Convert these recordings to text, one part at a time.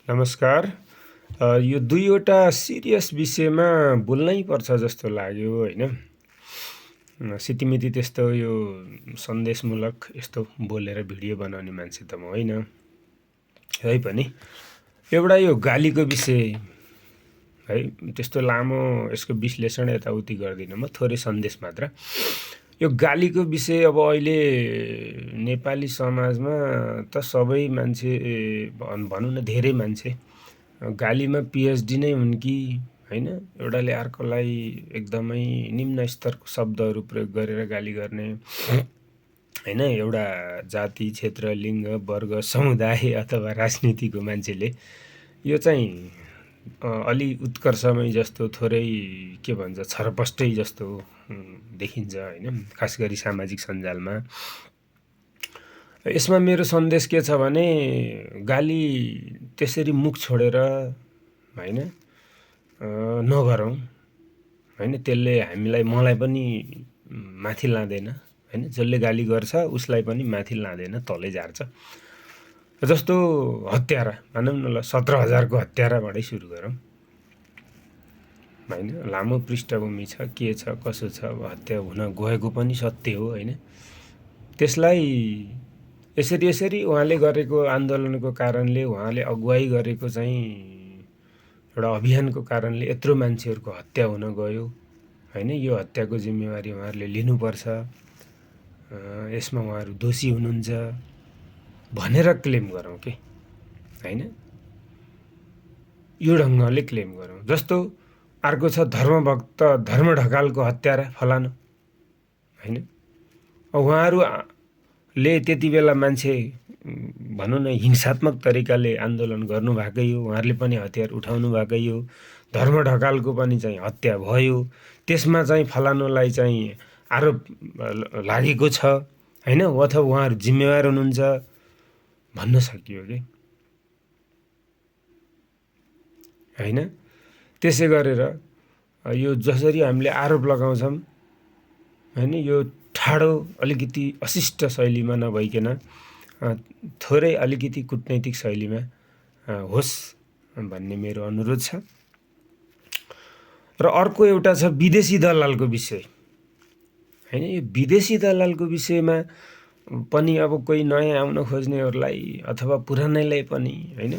नमस्कार। यो दुईवटा सिरियस विषयमा बोल्नै पर्छ जस्तो लाग्यो होइन। सितिमिति त्यस्तो यो सन्देशमूलक यस्तो बोलेर भिडियो बनाउने मान्छे त म होइन है पनि। एउटा यो गालीको विषय है, त्यस्तो लामो यसको विश्लेषण यताउति गर्दिनँ म, थोरै सन्देश मात्र। यो गालीको विषय अब अहिले नेपाली समाजमा त सबै मान्छे भनौँ न, धेरै मान्छे गालीमा पिएचडी नै हुन् कि होइन, एउटाले अर्कोलाई एकदमै निम्न स्तरको शब्दहरू प्रयोग गरेर गाली गर्ने होइन, एउटा जाति, क्षेत्र, लिङ्ग, वर्ग, समुदाय अथवा राजनीतिको मान्छेले यो चाहिँ अलि उत्कर्षमै जस्तो, थोरै के भन्छ, छरपष्टै जस्तो देखिन्छ होइन, खास गरी सामाजिक सञ्जालमा। यसमा मेरो सन्देश के छ भने, गाली त्यसरी मुख छोडेर होइन नगरौँ होइन, त्यसले हामीलाई, मलाई पनि माथि लाँदैन होइन, जसले गाली गर्छ उसलाई पनि माथि लाँदैन, तलै झार्छ। जस्तो हत्यारा, भनौँ न ल, 17,000को हत्याराबाटै सुरु गरौँ होइन। लामो पृष्ठभूमि छ, के छ कसो छ, अब हत्या हुन गएको पनि सत्य हो होइन। त्यसलाई यसरी उहाँले गरेको आन्दोलनको कारणले, उहाँले अगुवाई गरेको चाहिँ एउटा अभियानको कारणले यत्रो मान्छेहरूको हत्या हुन गयो होइन। यो हत्याको जिम्मेवारी उहाँहरूले लिनुपर्छ, यसमा उहाँहरू दोषी हुनुहुन्छ भनेर क्लेम गरौँ के होइन, यो ढङ्गले क्लेम गरौँ। जस्तो अर्को छ धर्मभक्त, धर्म ढकालको हत्यारा फलानु होइन। उहाँहरूले त्यति बेला मान्छे भनौँ न हिंसात्मक तरिकाले आन्दोलन गर्नुभएकै हो, उहाँहरूले पनि हतियार उठाउनु भएकै हो, धर्म ढकालको पनि चाहिँ हत्या भयो, त्यसमा चाहिँ फलानुलाई चाहिँ आरोप लागेको छ होइन, अथवा उहाँहरू जिम्मेवार हुनुहुन्छ भन्न सकियो कि होइन। त्यसै गरेर यो जसरी हामीले आरोप लगाउँछौँ होइन, यो ठाडो अलिकति अशिष्ट शैलीमा नभइकन थोरै अलिकति कुटनैतिक शैलीमा होस् भन्ने मेरो अनुरोध छ। र अर्को एउटा छ विदेशी दलालको विषय होइन। यो विदेशी दलालको विषयमा पनि अब कोही नयाँ आउन खोज्नेहरूलाई अथवा पुरानैलाई पनि होइन,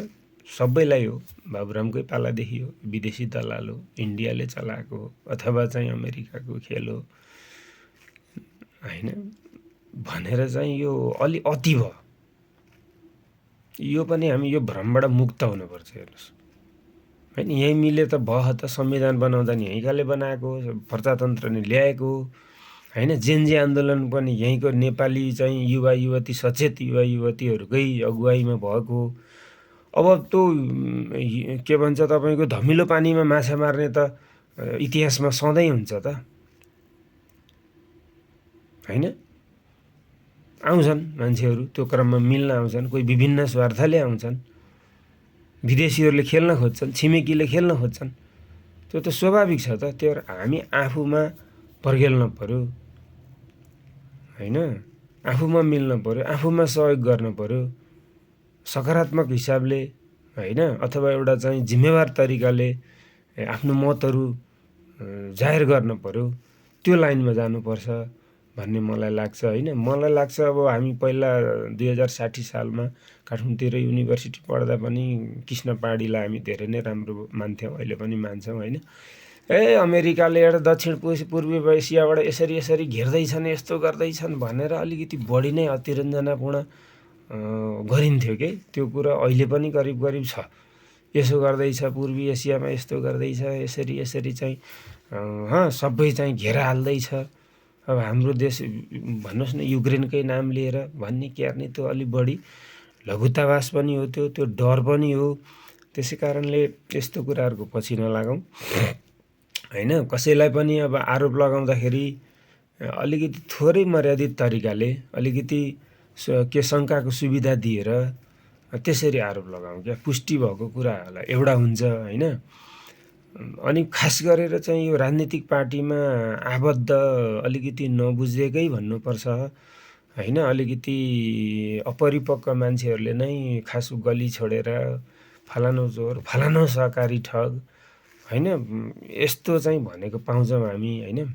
सबैलाई हो, बाबुरामकै पालादेखि हो, विदेशी दलाल हो, इन्डियाले चलाएको हो अथवा चाहिँ अमेरिकाको खेल हो होइन भनेर चाहिँ यो अलि अति भयो। यो पनि हामी यो भ्रमबाट मुक्त हुनुपर्छ। हेर्नुहोस् होइन, यहीँ मिले त भयो त, संविधान बनाउँदा नि यहीँकाले बनाएको, प्रजातन्त्र नि ल्याएको होइन, जेनजी आन्दोलन पनि यहीँको नेपाली चाहिँ युवा युवती, सचेत युवा युवतीहरूकै अगुवाईमा भएको। अब त्यो के भन्छ तपाईँको, धमिलो पानीमा माछा मार्ने त इतिहासमा सधैँ हुन्छ त होइन। आउँछन् मान्छेहरू, त्यो क्रममा मिल्न आउँछन्, कोही विभिन्न स्वार्थले आउँछन्, विदेशीहरूले खेल्न खोज्छन्, छिमेकीले खेल्न खोज्छन्, त्यो त स्वाभाविक छ त। त्यो हामी आफूमा पर्गेल्न पर्यो होइन, आफूमा मिल्न पर्यो, आफूमा सहयोग गर्न पर्यो सकारात्मक हिसाबले होइन, अथवा एउटा चाहिँ जिम्मेवार तरिकाले आफ्नो मतहरू जाहेर गर्न पर्यो, त्यो लाइनमा जानुपर्छ भन्ने मलाई लाग्छ होइन। मलाई लाग्छ अब हामी पहिला 2060 सालमा काठमाडौँतिर युनिभर्सिटी पढ्दा पनि कृष्ण पहाडीलाई हामी धेरै नै राम्रो मान्थ्यौँ, अहिले पनि मान्छौँ होइन। अमेरिकाले एउटा दक्षिण पूर्वी एसियाबाट यसरी घेर्दैछन्, यस्तो गर्दैछन् भनेर अलिकति बढी नै अतिरञ्जनापूर्ण गरिन्थ्यो कि त्यो कुरा अहिले पनि करिब करिब छ। यसो गर्दैछ, पूर्वी एसियामा यस्तो गर्दैछ, यसरी चाहिँ सबै चाहिँ घेरा हाल्दैछ। अब हाम्रो देश भन्नुहोस् न, युक्रेनकै नाम लिएर भन्ने क्यार्ने, त्यो अलिक बढी लघुतावास पनि हो, त्यो डर पनि हो। त्यसै कारणले यस्तो कुराहरूको पछि नलागौँ होइन। कसैलाई पनि अब आरोप लगाउँदाखेरि अलिकति थोरै मर्यादित तरिकाले, अलिकति के शङ्काको सुविधा दिएर त्यसरी आरोप लगाउँ क्या, पुष्टि भएको कुराहरूलाई एउटा हुन्छ होइन। अनि खास गरेर चाहिँ यो राजनीतिक पार्टीमा आबद्ध अलिकति नबुझेकै भन्नुपर्छ होइन, अलिकति अपरिपक्व मान्छेहरूले नै खास गली छोडेर फलानु चोर, फलानु सहकारी ठग, होइन, यस्तो चाहिँ भनेको पाउँछौँ हामी, होइन।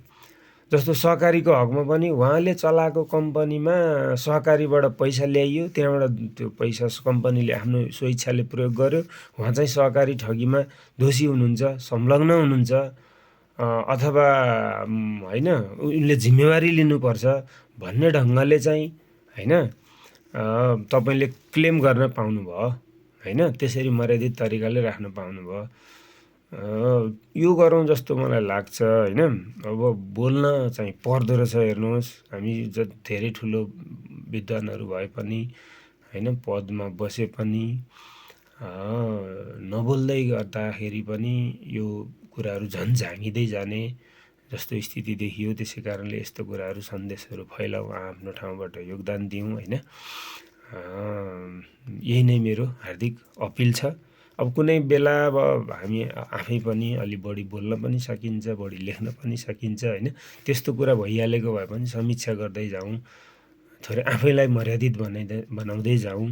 जस्तो सहकारीको हकमा पनि उहाँले चलाएको कम्पनीमा सहकारीबाट पैसा ल्याइयो, त्यहाँबाट त्यो पैसा कम्पनीले आफ्नो स्वेच्छाले प्रयोग गर्यो, उहाँ चाहिँ सहकारी ठगीमा दोषी हुनुहुन्छ, संलग्न हुनुहुन्छ, अथवा होइन उनले जिम्मेवारी लिनुपर्छ भन्ने ढङ्गले चाहिँ, होइन, तपाईँले क्लेम गर्न पाउनुभयो, होइन, त्यसरी मर्यादित तरिकाले राख्न पाउनुभयो। यो गरौँ जस्तो मलाई लाग्छ, होइन। अब बोल्न चाहिँ पर्दो रहेछ, हेर्नुहोस्, हामी धेरै ठुलो विद्वानहरू भए पनि, होइन, पदमा बसे पनि, नबोल्दै गर्दाखेरि पनि यो कुराहरू झन् झाँगिँदै जाने जस्तो स्थिति देखियो। त्यसै कारणले यस्तो कुराहरू, सन्देशहरू फैलाउँ, आफ्नो ठाउँबाट योगदान दिउँ, होइन। यही नै मेरो हार्दिक अपिल छ। अब कुनै बेला अब हामी आफै पनि अलि बढी बोल्न पनि सकिन्छ, बढी लेख्न पनि सकिन्छ, होइन। त्यस्तो कुरा भइहालेको भए पनि समीक्षा गर्दै जाउँ, थोरै आफैलाई मर्यादित बनाउँदै जाउँ,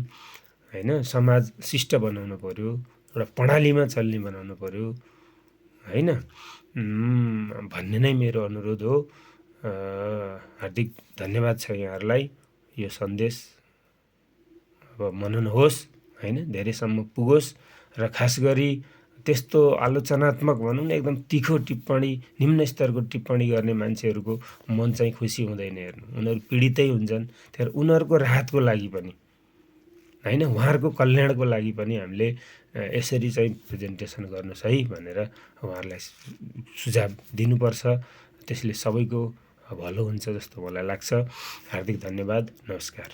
होइन। समाज शिष्ट बनाउनु पर्यो, एउटा प्रणालीमा चल्ने बनाउनु पर्यो, होइन, भन्ने नै मेरो अनुरोध हो। हार्दिक धन्यवाद छ यहाँहरूलाई। यो सन्देश अब मनन होस्, होइन, धेरैसम्म पुगोस्, र खास गरी त्यस्तो आलोचनात्मक भनौँ न, एकदम तिखो टिप्पणी, निम्न स्तरको टिप्पणी गर्ने मान्छेहरूको मन चाहिँ खुसी हुँदैन। हेर्नु, उनीहरू पीडितै हुन्छन्। त्यहाँ उनीहरूको राहतको लागि पनि, होइन, उहाँहरूको कल्याणको लागि पनि हामीले यसरी चाहिँ प्रेजेन्टेसन गर्नुहोस् है भनेर उहाँहरूलाई सुझाव दिनुपर्छ। त्यसले सबैको भलो हुन्छ जस्तो मलाई लाग्छ। हार्दिक धन्यवाद। नमस्कार।